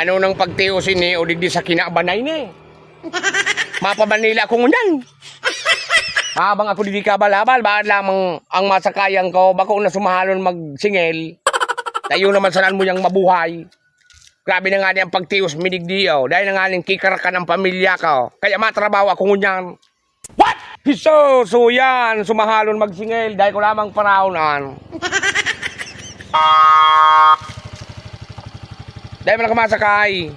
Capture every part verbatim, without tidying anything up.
Ano nang pagtios ini o digdi sa kinabanay ni? Mapamanila ako ngunyan. Habang ako digdi kabal-habal, baka lamang ang masakayan ko, bako na sumahalon magsingil. Tayo naman sana mo yang mabuhay. Grabe na nga ni ang pagtios mi digdi, oh. Dahil na nga ning kikarakan ang pamilya ko. Kaya matrabaho ako ngunyan. What? Hiso, so yan, sumahalon magsingil. Dahil ko lamang paraon an. Dahil man ako masakay.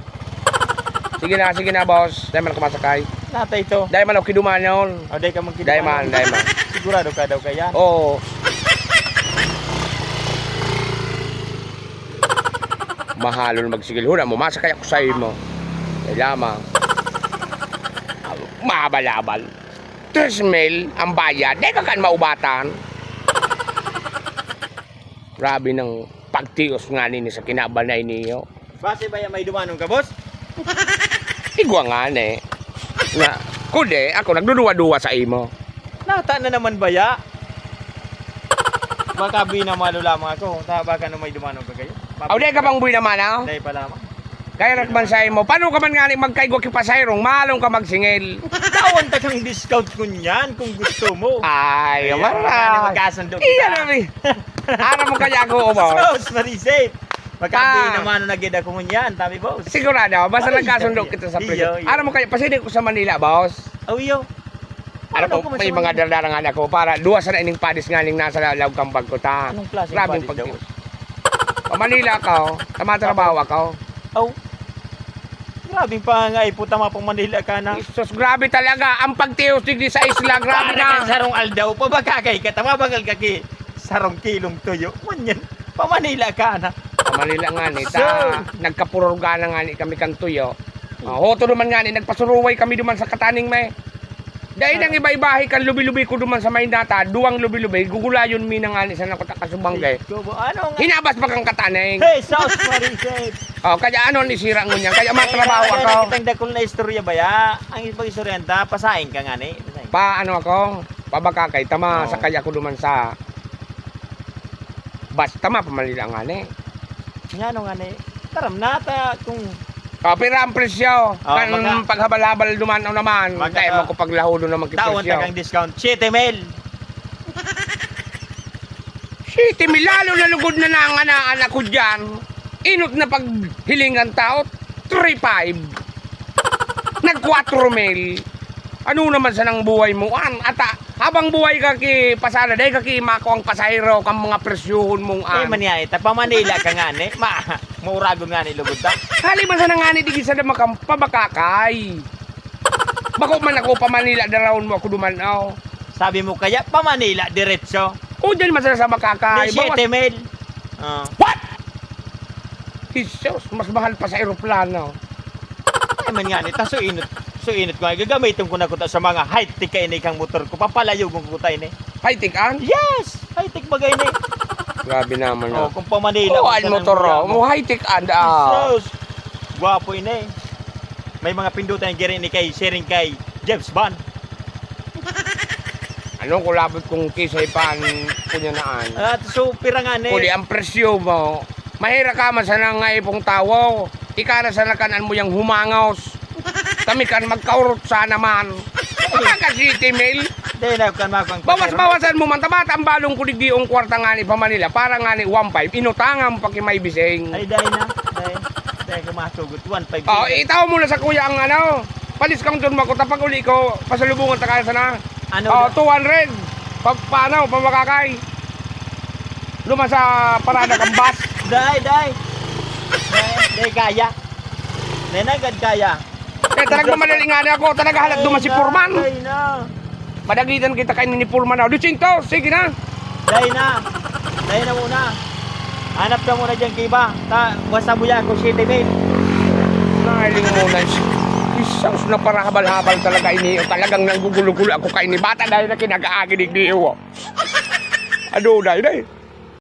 Sige na, sige na, boss. Dahil man ako masakay. Nata ito. Dahil man ako kidumanon. O, dahil ka magkidumanon. Dahil man, dahil man. Sigurado ka daw kaya? Oo. Mahalon magsigil. Huna mo, masakay ako sa imo. Kaya lamang. Mahabal-habal. Tres mil ang bayad. Dahil ka kan maubatan. Grabe ng pagtios nga nini sa kinabanay niyo. Base ba yan, may dumanon ka, boss? Igwa nga ni. Na, kundi, ako nagduduwa-duwa sa imo. Nata na naman baya? Makabi na malo lamang ako. Taba ka na may dumanon ka kayo. Aw, di ka bang buwi naman, ah? Dahil pa lamang. Kaya nagman sa imo, paano ka man nga ni magkaigwa ki pasayrong, mahalon ka magsingil? Tawan ta kang discount ngunyan kung gusto mo. Ay, ayan, wala. Magkasundo kita. Iyan, abi. Aram mo kaya ako, boss? Sus, Marisip. Magkabi naman na gid ako ngunyan, tabi, boss. Sigurado, basta nagkasundo kita sa presyo. Iyo, iyo. Aram mo kaya, pasili ko sa Manila, boss. Oh, iyo. Aram mo, may mga dala-dala nga ako para duwa sana ining padis nga ning nasa la-, laog kang bangko ta. Anong klaseng padis daw? Grabeng pagtios. Pa Manila ako, tamatrabaho ako. Aw. Grabeng pangangaipo, tama pang Manila ka na. Jesus, grabe talaga ang pagtios digdi sa isla, grabe na. Para kan sarong aldaw, pabakakay ka, tamabangal ka ki sarong kilong tuyo. Ngunyan, pa Manila ka na. Pa Manila nga ni, ta, nagkapururga na nga ni kami kan tuyo. Ah, hoto duman nga ni, nagpasuruway kami duman sa kataning may. Dai nang iba-ibahi kan lubi-lubi ko duman sa Maynata, duwang lubi-lubi, gugulayon mi na nga ni sa nakuta kasubangge. Ikaw ba? Ano nga? Hinabas pa kang kataning. Hey, sus, Marisip! Oh, kaya ano ni sira ngunyan? Kaya matrabaho ako. Kitang dakul na istorya ba ya? Ang ibang istorya nta, pasain ka nga ni. Pasain. Pa, ano ako? Pabakakay, tama, sakay ako duman sa bus, tama, pa Manila nga ni. Nga no nga ni. Taram na ta kung Ah, pira ang presyo? Oh, kan paghabal-habal duman o naman, kaya magkapaglahulo naman ki presyo. Taon ta kang discount, siyete mil. Siyete mil, lalo na lugod na nanganaan ako diyan. Inot na paghilingan tao, three five. Nag-kwatro mil. Ano naman sanang buhay mo, an? Ata, habang buhay ka ki pasada, dai ka ki makuang pasahero kang mga presyohon mong an. Eh, man yan, ita, pa Manila ka nga ni. Ma-, mauragon nga ni lugod ta. Hali man sana nga ni, digi sa damakang pabakakay. Bako man ako pa Manila, darawon mo ako duman, aw. Sabi mo kaya, pa Manila, diretso. O, dyan man sana sa makakay. Di, bawas siyete mil. Ah. What? Jesus, mas mahal pa sa eroplano. Ay, man nga ni, ta, so inot, so inot ko nga, gagamiton ko na kuta sa mga high-tech kaini kang motor ko, papalayo ko kuta ini. High-tech an? Yes! High-tech bagay ni. Grabe naman, ah. Oh, kung pa Manila, oh, kung an motor, oh. Mo high-tech an, ah. Jesus! Gwapo ini. May mga pindutan giri ni kay, siring kay James Bond. Ano, kulabot kong kisay pa an kunya naan. At so, pira nga ni? Kuli ang presyo mo. Mahira ka man sana nga ipong tawo. Ika na sana kan an mo yang humangos. Kami kan magkaurot sana man. Mga ka siyete mil. Dai na kan magpang. Bawas-bawasan mo man, tabata ang balong ko digdi ang kwarta nga ni pa Manila. Para nga ni one five, inutangan mo pa ki may bising. Ay, dai na. Dai. Dai ko masugot. One five. Oh, itaw mo na sa kuya ang ano. Palis kang dun, mako, tapag uli ko, pasalubungan ta kaya sana. Ano? Oh, two hundred. Pa, paano? Pamakakay. Luma sa parada kang bus. Dai, dai. Dai, dai kaya. Dai na gad kaya. Eh, talagang madali nga niya ako. Talaga halat duman si Foreman. Dai na. Madagitan kita kaini ni Foreman, oh. Dusyentos, sige na. Dai na. Dai na muna. Hanap ka muna dyan, Kiba. Ta, basta mo yan kung siyete mil. Nahiling mo na. Jesus, naparahabal-habal talaga ini. Talagang nanggugulo-gulo ako kaini. Bata dahil na kinag-aagi digdi, oh. Ado, dai, dai.